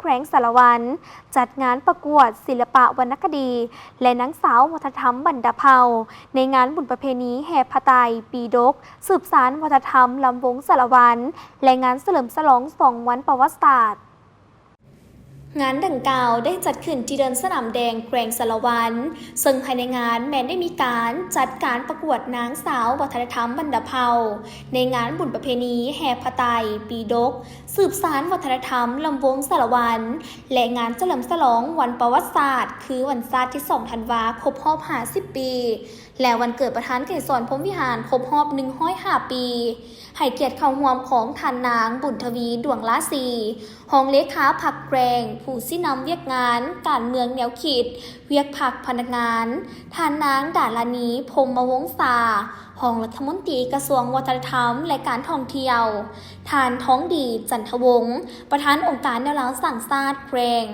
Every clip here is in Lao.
ແຂວງສາລະວັນ ຈັດງານປະກວດສິລະປະວັນນະຄະດີ ແລະ ນາງສາວວັດທະນະທຳບັນດາເຜົ່າ ໃນງານບຸນປະເພນີແຫ່ຜ້າໄຕປີດົກ ສືບສານວັດທະນະທຳລຳວົງສາລະວັນ ແລະ ງານສະເຫຼີມສະຫຼອງສອງວັນປະຫວັດສາດ. ງານດັ່ງກ່າວໄດ້ຈັດຂຶ້ນທີ່ເດີ່ນສະໜາມແດງແຂວງສາລະວັນ, ເຊິ່ງພາຍໃນງານແມ່ນໄດ້ມີການຈັດການປະກວດນາງສາວວັດທະນະທຳບັນດາເຜົ່າ ໃນງານບຸນປະເພນີແຫ່ຜ້າໄຕປີດົກ ສືບສານວັດທະນະທຳລຳວົງສາລະວັນ ແລະ ງານສະເຫຼີມສະຫຼອງວັນປະຫວັດສາດ ຄືວັນຊາດທີສອງທັນວາ ຄົບຮອບຫ້າສິບປີ ແລະ ວັນເກີດປະທານໄກສອນ ພົມວິຫານ ຄົບຮອບໜຶ່ງຮ້ອຍຫ້າປີ ໃຫ້ກຽດເຂົ້າຮ່ວມຂອງທ່ານນາງ ບຸນທະວີ ດວງລາສີ ຮອງເລຂາພັກແຂວງ, ຜູ້ຊີ້ນຳວຽກງານການເມືອງແນວຄິດ, ວຽກພັກພະນັກງານ, ທ່ານນາງ ດາລານີ ພົມມະວົງສາ ຮອງລັດຖະມົນຕີກະຊວງວັດທະນະທຳ ແລະ ການທ່ອງທ່ຽວ, ທ່ານ ທອງດີ ຈັນທະວົງ ປະທານອົງການແນວລາວສ້າງຊາດແຂວງ,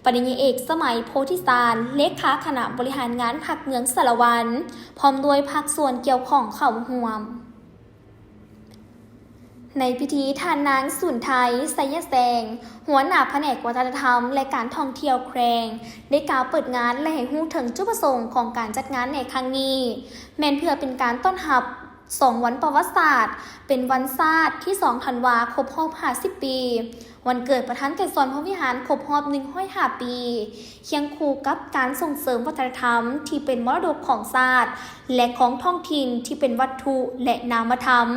ປະລິນຍາເອກ ສະໄໝ ໂພທິສານ ເລຂາຄະນະບໍລິຫານງານພັກເມືອງສາລະວັນ ພ້ອມດ້ວຍພາກສ່ວນກ່ຽວຂ້ອງເຂົ້າຮ່ວມ. ໃນພິທີ, ທ່ານນາງ ສູນໄທ ໄຊຍະແສງ ຫົວໜ້າພະແນກວັດທະນະທຳ ແລະ ການທ່ອງທ່ຽວແຂວງ ໄດ້ກ່າວເປີດງານ ແລະ ໃຫ້ຮູ້ເຖິງຈຸດປະສົງຂອງການຈັດງານໃນຄັ້ງນີ້ ແມ່ນເພື່ອເປັນການຕ້ອນຮັບສອງວັນປະຫວັດສາດ ເປັນວັນຊາດທີສອງທັນວາ ຄົບຮອບຫ້າສິບປີ ວັນເກີດປະທານໄກສອນ ພົມວິຫານ ຄົບຮອບໜຶ່ງຮ້ອຍຫ້າປີ ຄຽງຄູ່ກັບການສົ່ງເສີມວັດທະນະທຳທີ່ເປັນມໍລະດົກຂອງຊາດ ແລະ ຂອງທ້ອງຖິ່ນທີ່ເປັນວັດຖຸ ແລະ ນາມະທຳ,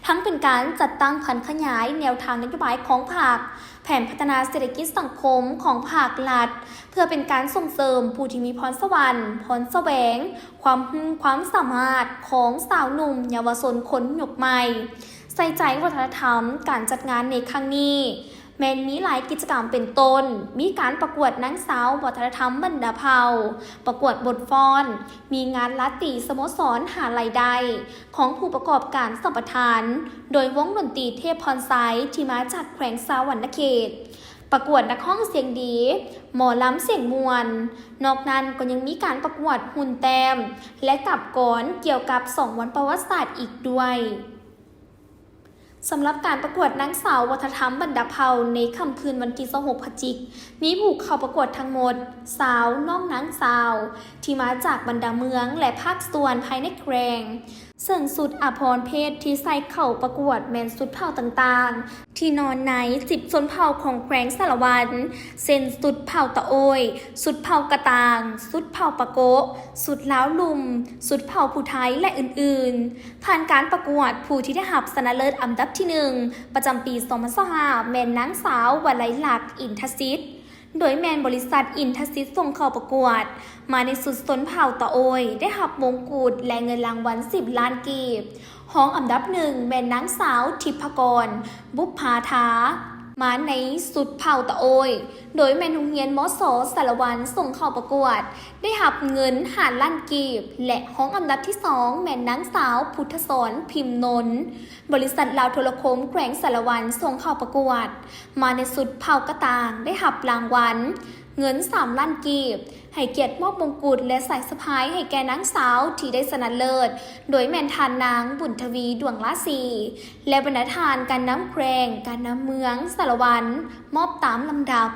ທັງເປັນການຈັດຕັ້ງຜັນຂະຫຍາຍແນວທາງນະໂຍບາຍຂອງພັກ, ແຜນພັດທະນາເສດຖະກິດສັງຄົມຂອງພາກລັດ ເພື່ອເປັນການສົ່ງເສີມຜູ້ທີ່ມີພອນສະຫວັນ, ພອນສະແຫວງ, ຄວາມຮູ້ຄວາມສາມາດຂອງຊາວໜຸ່ມເຍົາວະຊົນຄົນຍຸກໃໝ່. ໃສ່ໃຈວັດທະນະທຳ, ການຈັດງານໃນຄັ້ງນີ້ ແມ່ນມີຫຼາຍກິດຈະກຳເປັນຕົ້ນ ມີການປະກວດນາງສາວວັດທະນະທຳບັນດາເຜົ່າ, ປະກວດບົດຟ້ອນ, ມີງານລາຕີສະໂມສອນຫາລາຍໄດ້ຂອງຜູ້ປະກອບການສຳປະທານ ໂດยวງດົນຕີເທບພອນໄຊທີ່ມາຈາກແຂວງສະຫວັນນະເຂດ, ປະກວດນັກຮ້ອງສຽງດີ, ໝໍລຳສຽງມ່ວນ. ນອກນັ້ນກໍຍັງມີການປະກວດຮຸ່ນແຕ້ມ ແລະ ກັບກອນກ່ຽວກັບສອງວັນປະຫວັດສາດອີກດ້ວຍ. ສຳລັບການປະກວດນາງສາວວັດທະນະທຳບັນດາເຜົ່າໃນຄ່ຳຄືນວັນທີຊາວຫົກພະຈິກ ມີຜູ້ເຂົ້າປະກວດທັງໝົດຊາວນ້ອງນາງສາວ ທີ່ມາຈາກບັນດາເມືອງ ແລະ ພາກສ່ວນພາຍໃນແຂວງ, ເຊິ່ງຊຸດອາພອນເພດທີ່ໃສ່ເຂົ້າປະກວດແມ່ນຊຸດເຜົ່າຕ່າງໆ ທີ່ນອນໃນສິບຊົນເຜົ່າຂອງແຂວງສາລະວັນ ເຊັ່ນ ຊຸດເຜົ່າຕະໂອ້ຍ, ຊຸດເຜົ່າກະຕ່າງ, ຊຸດເຜົ່າປາໂກະ, ຊຸດລາວລຸ່ມ, ຊຸດເຜົ່າຜູ້ໄທ ແລະ ອື່ນໆ. ຜ່ານການປະກວດ, ຜູ້ທີ່ໄດ້ຮັບຊະນະເລີດອັນດັບທີໜຶ່ງ ປະຈຳປີສອງພັນຊາວຫ້າ ແມ່ນນາງສາວ ວະໄລລັກ ອິນທະສິດ, ໂດຍແມ່ນບໍລິສັດອິນທະສິດສົ່ງເຂົ້າປະກວດ. ມາໃນຊຸດຊົນເຜົ່າຕະໂອ້ຍ ໄດ້ຮັບມົງກຸດ ແລະ ເງິນລາງວັນສິບລ້ານກີບ. ຮອງອັນດັບໜຶ່ງແມ່ນນາງສາວ ທິບພະກອນ ບຸບພາທາ ມາໃນຊຸດເຜົ່າຕະໂອ້ຍ ໂດຍແມ່ນໂຮງຮຽນ ມສ ສາລະວັນ ສົ່ງເຂົ້າປະກວດ ໄດ້ຮັບເງິນຫ້າລ້ານກີບ ແລະ ຮອງອັນດັບທີສອງແມ່ນນາງສາວ ພຸດທະສອນ ພິມນົນ ບໍລິສັດລາວໂທລະຄົມແຂວງສາລະວັນ ສົ່ງເຂົ້າປະກວດ ມາໃນຊຸດເຜົ່າກະຕ່າງ ໄດ້ຮັບລາງວັນເງິນສາມລ້ານກີບ. ໃຫ້ກຽດມອບມົງກຸດ ແລະ ສາຍສະພາຍໃຫ້ແກ່ນາງສາວທີ່ໄດ້ຊະນະເລີດ ໂດຍແມ່ນທ່ານນາງ ບຸນທະວີ ດວງລາສີ ແລະ ບັນດາທ່ານການນຳແຂວງ, ການນຳເມືອງສາລະວັນ ມອບຕາມລຳດັບ.